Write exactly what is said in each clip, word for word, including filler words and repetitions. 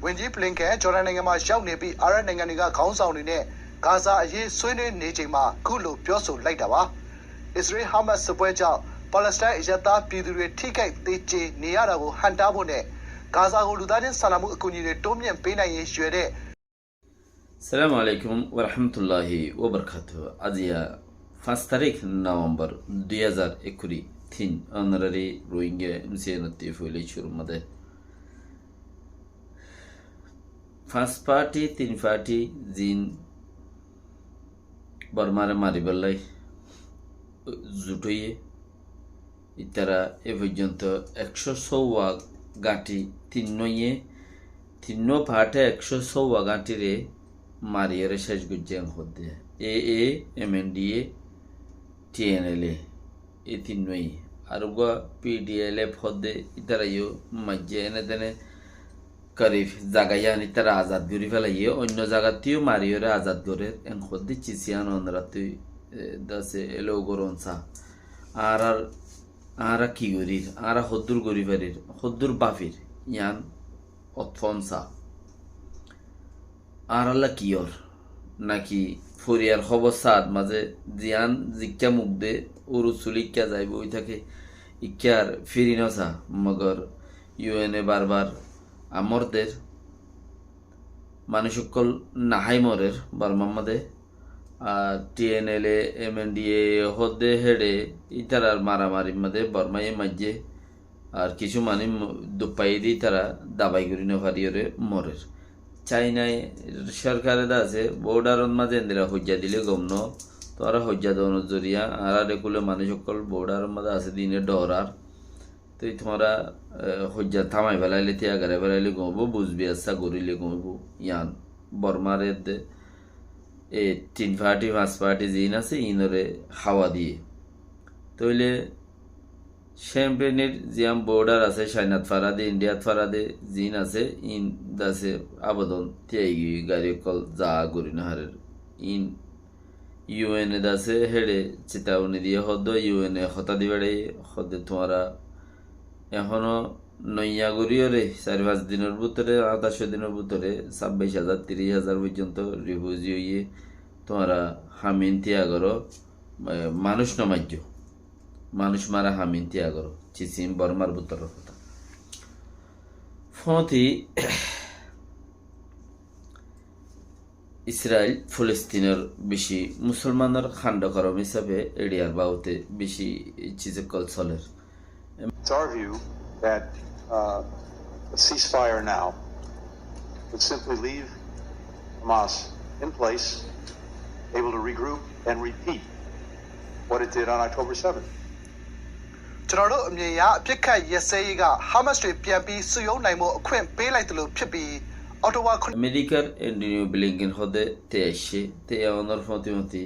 ဝန်ကြီး ဘလင်ကင် ဂျော်ဒန်နိုင်ငံမှာ ရောက်နေပြီး အာရပ်နိုင်ငံတွေက ခေါင်းဆောင်တွေနဲ့ ဂါဇာအရေး ဆွေးနွေးနေချိန်မှာ အခုလို ပြောဆိုလိုက်တာပါ။ အစ္စရေး-ဟာမတ်စ် စစ်ပွဲကြောင့် ပါလက်စတိုင်း အရပ်သားပြည်သူတွေ ထိခိုက်သေကြေနေရတာကို ဟန့်တားဖို့နဲ့ ဂါဇာကို လူသားချင်းစာနာမှု အကူအညီတွေ တိုးမြှင့်ပေးနိုင်ရေး ရည်ရွယ်တဲ့ Assalamu alaikum warahmatullahi wabarakatuh. Aziya fañs tarík November dui házar ekkuri tin, onorari Rohingya M C N ottú foila cúrur mazé fañs party, tin party, ziín Bormáre maribálla zut óiye, ítara e foijjonto ekcó sóuwa gáñthi, tinnúaye, tinnúa party ekcó sóuwa gáñthire mariyóre céc goijjé en hoódde. A A, M N D A, T N L A, e tinnúaye. Ar uggúa P D L F hoódde, ítarayo maijjé, ene tene karib zaga yían ítara azad gorí félaiye, oinno zagattú mariyóre azad gorér, en hoódde cis yían onorattú, e, dase eló gorón sa. Añárar, añára ki gorír, añára hoddúr gorí farir, hoddúr bafir, yían otfón sa. Añárálla ki ór, náki foriyar hóbor saát mazé ziyán zikká muk de, urus sul ikká zaibou ói táke, ikká ar firi nosá, mogor U N e barbar amór der, manúic ókkol nahái morer Bormár mazé. Ar T N L A, M N D A hoódde héçe ítarar maramarir mazé Bormáye maijjé, ar kissú manúic mo-, duk faiyé de ítara dabai gorí nofariyóre morer. Cainair sorkare de asé, border ot mazé endilla hoijja dile gom no, tuáñra hoijja donor zoriya añárar ekule manúic ókkol border ot mazé asé de ine dhorar. Toi tuáñra, e, hoijja thamai felaile, tiya gorí felaile gom óibo, buzbi assa goríle gom óibo. Yían Bormár edde, e, tin party, fañs party ziín asé, iínore háwa diye. Tóile Cempenir ziyán border asé, Cainat fara de, Indiat fara de, ziín asé, iín dase abodon tiyai giyói, gari ókkol za gorí nofarer. Iín U N e dase héçe citauni diye hoódde, U N e hotá di beçaiye, hoódde tuáñra ehóno noiya goríyore, sair fañs dinor bútore, añçáic cót dinor bútore, sábbaic házar, tiríc házar foijjonto refugee óiye, tuáñra ham iín tiya goró, e, manúic no maijjó. Manúic mara ham iín tiya goró, cis iín Bormár bútoror hotá. Fóñti Israil Filistinor beci Musolmanor kando korom hísabe eriyar babote beci cis ókkol soler. It's our view that, uh, a ceasefire now would simply leave Hamas in place, able to regroup and repeat what it did on October seventh. ကျွန်တော်တို့အမြင်အရ အပစ်အခတ်ရပ်စဲရေးက ဟာမတ်စ်တွေ ပြန်ပြီးစုရုံးနိုင်ဖို့ အခွင့်ပေးလိုက်သလိုဖြစ်ပြီး အောက်တိုဘာခုနစ် Amerikar Antony Blinken hoódde te aicce, te ehónor fóñti fóñti.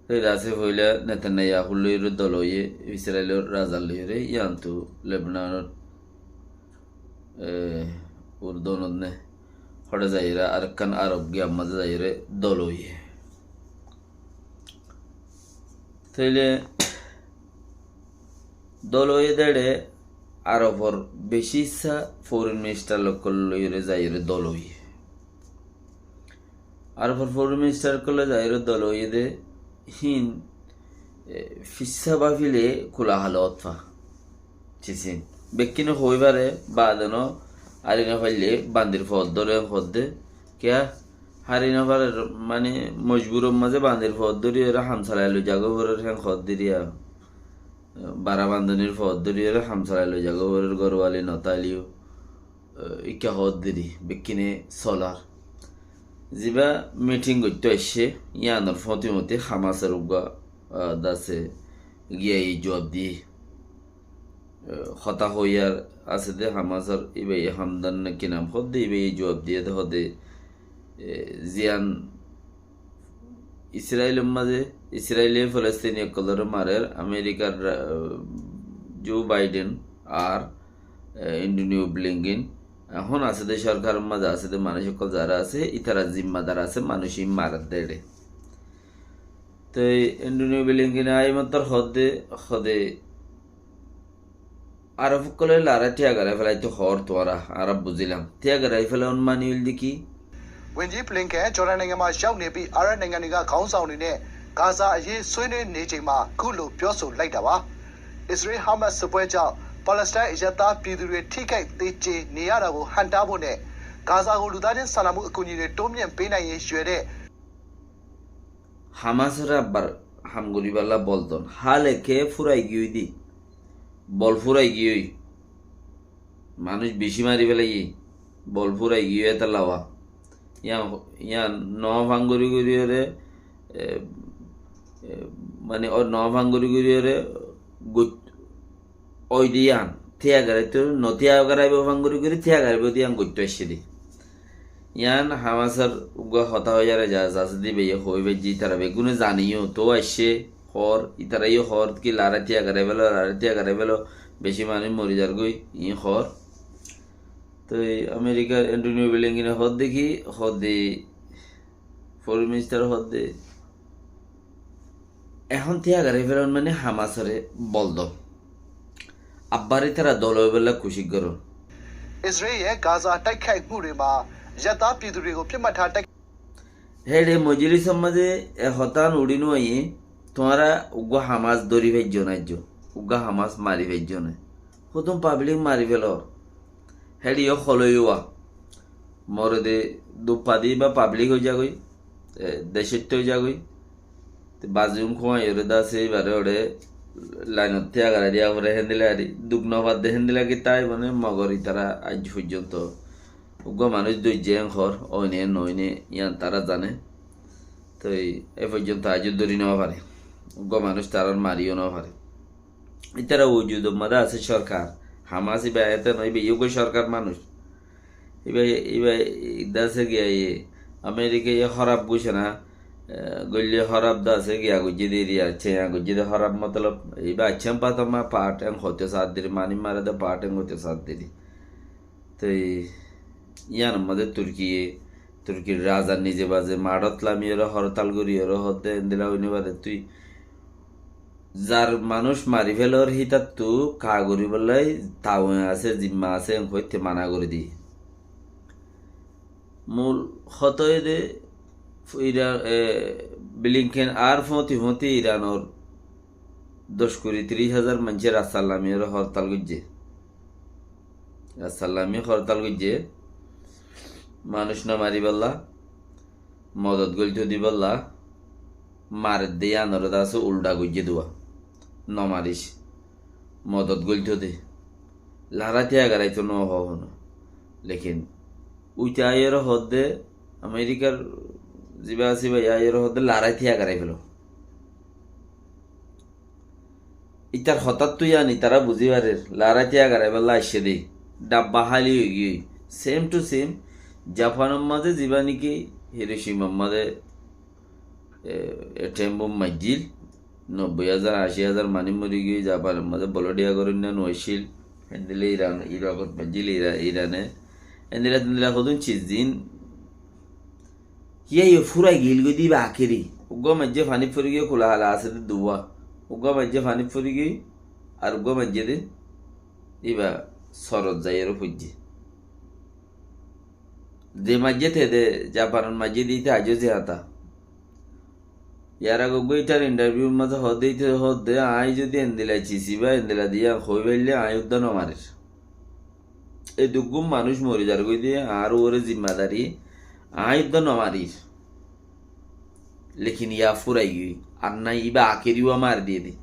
Te dase foila Netanyahu loiyóre dol óiye, Israilor razar loiyóre, yíantu Lebanonor, e, Urdunot ne, hoçé zaiyóre, arekkán Arob giyar mazé zaiyóre dol óiye. Tóile dol óiye de éçe Arofor beci issá foreign minister ókkol loiyóre zaiyóre dol óiye. Arofor foreign minister ókkol loiyóre zaiyóre dol óiye de híin, e, fissá bafile kula halot fa. Cis iín. Bekkúne hoi fare, baade no, hári no faille bandir fot dóre en hoódde. Kiyá? Hári no farer, mane, mojburor mazé bandir fot dóriyore ham salai loi zagói forer en hoódde riya. Bara bandonir fot dóriyore ham salai loi zagói forer, górwali no táileyo. E, ikká hoódde ri, bekkúne solar. Ziba meeting goittó aicce, yíanor fóñti fóñti Hamasor uggúa, e, dase giyai juab diye. E, hotá hoiyar asé de Hamasor íbaye Hamdan ne ki nam hoódde, íbaye juab diye de hoódde, e, ziyán Israilor mazé, Israile Filistini ókkolore marer, Amerikar ra-, Joe Biden ar, e, Antony Blinken, ehón asé de sorkaror mazé asé de manúic ókkol zará asé, ítara zimmadar asé, manúic iín marer de éçe. Toi Antony Blinken e aiyé mottor hoódde, hoódde Arab ókkolé larái tíyagarai félaitóu hoór tuáñra, añára buzílam. Tíyagarai félaiyón mani óilde ki?ဝန်ကြီး ဘလင်ကင် ဂျော်ဒန်နိုင်ငံမှာ ရောက်နေပြီး အာရပ်နိုင်ငံတွေက ခေါင်းဆောင်တွေနဲ့ ဂါဇာအရေး ဆွေးနွေးနေချိန်မှာ အခုလို ပြောဆိုလိုက်တာပါ။ အစ္စရေး-ဟာမတ်စ် စစ်ပွဲကြောင့် ပါလက်စတိုင်း အရပ်သားပြည်သူတွေ ထိခိုက်သေကြေနေရတာကို ဟန့်တားဖို့နဲ့ ဂါဇာကို လူသားချင်းစာနာမှု အကူအညီတွေ တိုးမြှင့်ပေးနိုင်ရေး ရည်ရွယ်တဲ့ Hamasóre abbar ham goríballa bol don. Háleke fúrai giyói de. Bol fúrai giyói. Manúic bicí mari félaiyé. Bol fúrai giyói étalla. Yían, yían no fangori goríyore, e, e, mani, ó no fangori goríyore, got-, ói de yían, tíyagarai to, no tíyagarai bo fangori gorí, tíyagarai bo de yían goittó aiccé de. Yían Hamasor uggúa hotá ói zar, za-, zasé de baiye hoói faijjé, ítara beggúne zane yó, tou aiccé, hoór, ítara yó hoór ki larái tíyagarai félo, larái tíyagarai félo, bicí manúic mori zargói, iín hoór. Toi Amerikar Antonio Blinken e hoódde ki, hoódde, Foreign Minister e hoódde, ehón tíyagarai félaiyón mani Hamasóre bol don. Abbar ítara dol óibolla kucíc gorón. အစ္စရေးရဲ့ ဂါဇာတိုက်ခိုက်မှုတွေမှာ အရပ်သားပြည်သူတွေကို ပစ်မှတ်ထားတိုက် Héçe mojilísor mazé e hotán uçí no aiyé, tuáñra uggúa Hamas dóri faijjó né aijjó, uggúa Hamas mari faijjó né. Hotún pablik mari félor. Héçe yó holói uwa. Morede duppa di íba pablik ói zagói, e, decóitta ói zagói. Te baziyún kúañi óre de asé, íbare óre lainot tíyagarai diya fore héndilla ari. Duk no fadde héndilla ki tai mane mogor ítara aij foijjonto. Uggúa manúic dóijje en hoór, óine noóine, yían tará zane. Toi e foijjonto aijjó dóri no fare. Uggúa manúic tarár mari yó no fare. Ítara wujudor mazé asé sorkar. Hamas íba ete no, íba yó uggúa sorkar manúic. Íba, íba, íba de asé giya ye, Amerika ye hóraf gúcona, e, goille hóraf de asé giya goijjé de iriya, céya goijjé de hóraf motolob, íba accán patama part en hoitó saádde ri, mani mare de part en hoitó saádde ri. Toi yíanor mazé Turkiye, Turkir raza nize baze maçot lamiyóre hortal goríyore hoódde endilla ói no fare tui. Zar manúic mari félor hítattu ka goríbollai taoin asé, zimma asé, en hoitte mana gorí di. Mul hotá óiye de Ira-, e, Blinken ar fóti fóti Iranor doc kuri tiríc házar maincé rastat lamiyóre hortal goijjé. Rastat lami hortal goijjé. Manúic no maribálla, modot goilto dibálla, maredde yíanoré de asé uldha goijjé duwa. No maris. Modot goilto de. Larái tíyagarai to no hoó hono. Lekin uite aiyóre hoódde, Amerikar ziba asé íba aiyóre hoódde larái tíyagarai félo. Ítar hotáttu yían ítara buzí farer, larái tíyagarai félo aiccé de. Dhabba háli ói giyói. Same to same, Japanor mazé ziba niki Hiroshimar mazé, e, atom bom maijjíl, nobboi házar, ací házar manúic mori giyói, Japanor mazé bolodiya goróinna no accíl, héndilla Iran, Irakot maijjíl Ira-, Irane, héndilla tendilla hodún ciz din, híya yó fúrai giyíl goi de íba akéri. Uggúa maijjé fanít fori giyói kula hala asé de duwa. Uggúa maijjé fanít fori giyói, ar uggúa maijjé de íba sorot zaiyóre foijjé. Ze maijjé te de, Japanor maijjé de íte aijjó ze hata. Yar age uggúa ítar interview mazé hoódde íte hoódde, aññí zodi endilla cis íba, endilla diya hoi faille aññí uddá no marir. E duggún manúic mori zargói de, añár uore zimmadari, aññí uddá no marir. Lekin yá fúrai giyói, ar nai íba akéri uwa mari diye de.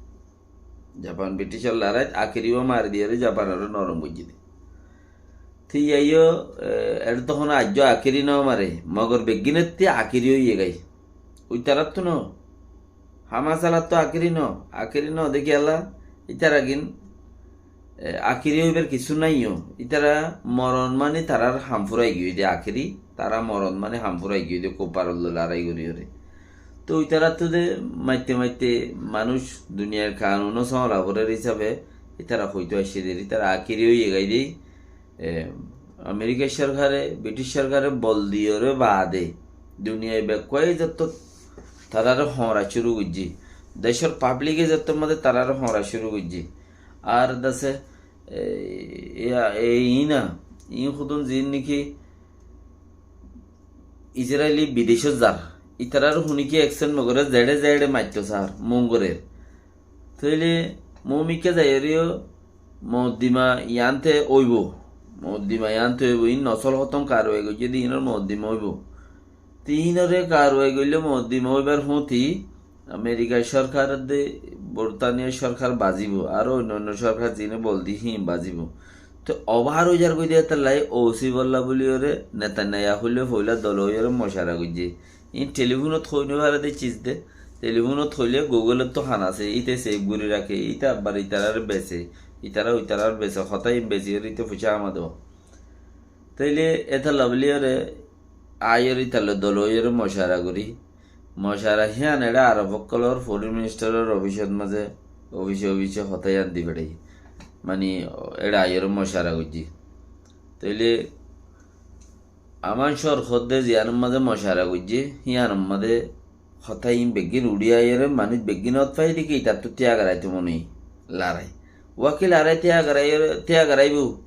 Japan Briticor laráit akéri uwa mari diyóre Japanoré norom goijjé de. Te yá yó, e, eçé to hono aijjó akéri no mare, mogor beggínottú akéri óiye gái. Uitaráttu no, Hamas álattu akéri no, akéri no de kiyólla, ítaragín, e, akéri óibar kissú nái yó. Ítara moron mani tarár ham fúrai giyói de akéri, tará moron mani ham fúrai giyói de kuffar loi larai goríyore. Toi ítarattú de maitte maitte manúic duniyair kanun ó sóola forer hísafe ítara hoitó aiccé de, ítara akéri óiye gái de, e, Amerikar sorkare, British sorkare bol diyóre baade duniyai bekkúa zottót taráre hoñra cúru goijjé, decór pablike zottót mazé taráre hoñra cúru goijjé. Ar dase, e, e, e, iína, iín hodún ziín niki Israeli bidecót zar. Itarár huní ki accept nogoré, zeçé zeçé maittó sar, mon gorér. Tóile moómikká zaiyóre yó mokoddima yiánte óibo. Mokoddima yiánte óibo, iín nosól hótom karwai goijjé de, iínor mokoddima óibo. Te iínoré karwai goillé mokoddima óibar fúñti Amerikar córkar de, Bortaniyar córkar bazíbo, aró oinno oinno córkar ziíne bol di híin bazíbo. Te obár óizar goi de étalla óusi bolla bóliyoré Netanyahu loi foóila dol óiyoré mocara goijjé. Iín telifúnot hoói no fare de cis de. Telifúnot hoilé Google ottú han asé, íte save gorí raké, íte abbar itarár bese, itará itarár bese, hotá iín besiyoré íte foicá amade ó. Tóile étalla bóliyoré aiyóre ítar loi dol óiyoré mocara gorí. Mocara híyan eçé Arob ókkolór foreign ministeror ofisot mazé, ofise ofise hotá híyan di feçaiyé. Mani eçé aiyóre mocara goijjé. Tóile Aman cóor hoódde ziyánor mazé mocara goijjé, híyanor mazé hotá iín beggín uçí aiyóre, manúic beggín ót faiyé de ki itattú tíyag eráito mone larai. Wákil arai tíyag eráibo.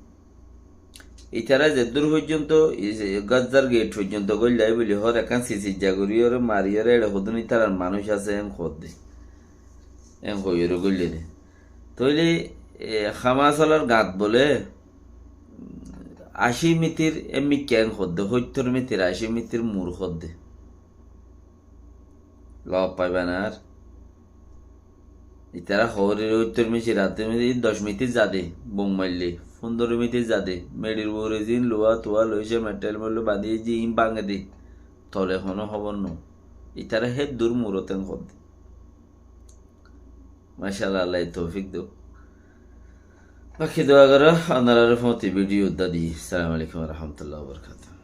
Itará zeddúr foijjonto, i-, Gazzar geit foijjonto góillai buli hoór, ekkán sisijja goríyoré, mariyóre, eçe hodún itarar manúic asé, en hoódde. En hoiyóre góille de. Tóile, e, Hamas ólar gañt bóle, ací mitir, e mikká en hoódde, hóittor mitir, ací mitir mur hoódde. Lob faiba ná ar. Itará hoór ere hóittor mitir, até mitir, doc mitir zade, bom maille, fundoro mitir zade, meçir uore ziín luwa tuwa loice, metal molle bañdíye ziín báñge de, tole honó hóbor no. Itará héddur murot en hoódde. Macállah, Allaye toufik douk. Baki dua goró, onoráre fúñti video udda di. Assalamu alaikum wa rahmatullahi wa barakatuhu.